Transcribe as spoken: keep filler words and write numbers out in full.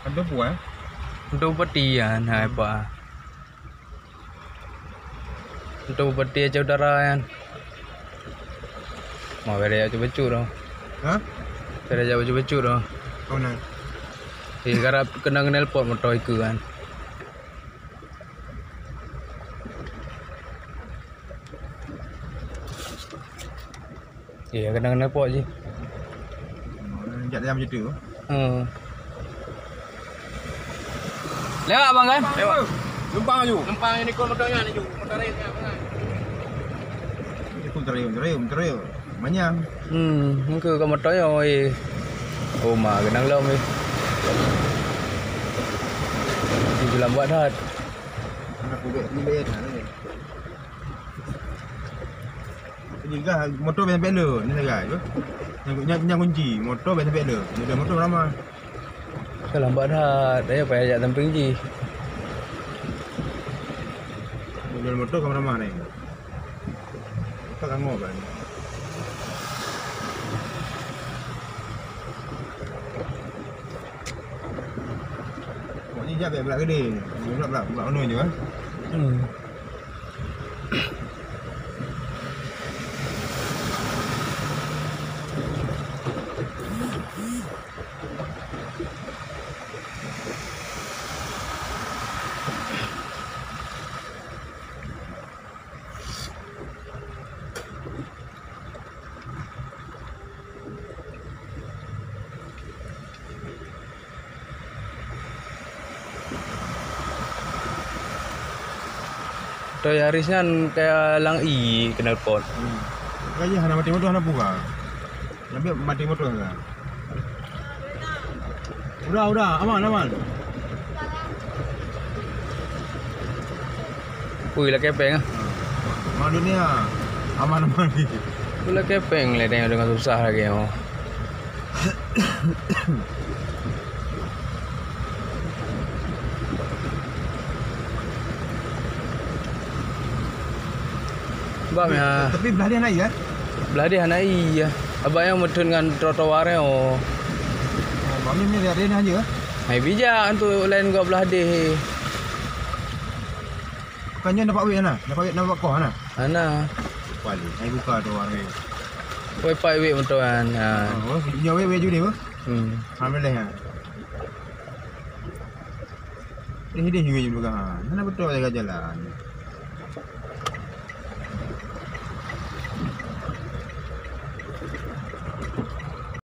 Ada buah. Untuk peti ya, nah apa? Untuk peti aja udara ya. Mau beda aja becu dong. Hah? Beda aja becu becu dong. Kau nak? Di garap kena nelpon motor itu kan. Iya, kadang-kadang pok jih. Oh, jak dalam situ. Hmm. Lewat abang kan? Lewat. Numpang aju. Numpang ini kau motornya ni ju. Motor rel kan. Itu terium, terium, terium. Manyang. Hmm, engkau ke motornya oi. Oh, ma kenang lom eh. Itu lambat hat. Anak budak ni bayar dah ni. Jadi kah motor biasa bela ni sagai tu. Yang, yang, yang kunci motor biasa bela. Ni dah motor ramah. Kalau lambat dah, dah payah jak samping ji. Motor kau ramah ni. Kau tangok kan. Mak ni jak bak belak gede. Belak belak belak mana je kan. Hmm. Toyota Yaris nyan kaya lam ie knalpot. Hmm. Kaya hana mati motor hana buka. Tapi mati motor kan. Udah, udah, aman, aman. Ui, lakèe péng ah. Mak dunia, aman-aman. Ui, lakèe péng lé tengok dengan susah lagi oh. Bang ya. Tapi belah dia naik ya? Belah dia naik ya. Abang yang meutheun ngon trotoar nyoe. Oh, bang ni, ni dia, dia hanya. Hai bijak untuk lain gok belah deh. Bukannya nampak weh na? Nampak weh, nampak koh na? Ana. Paling. Hai buka tu warna. Weh pai weh motor kan. Ha. Oh, nyawa weh weh judi apa? Hmm. Ha, boleh ha. Deh deh weh juga. Mana betul jaga jalan.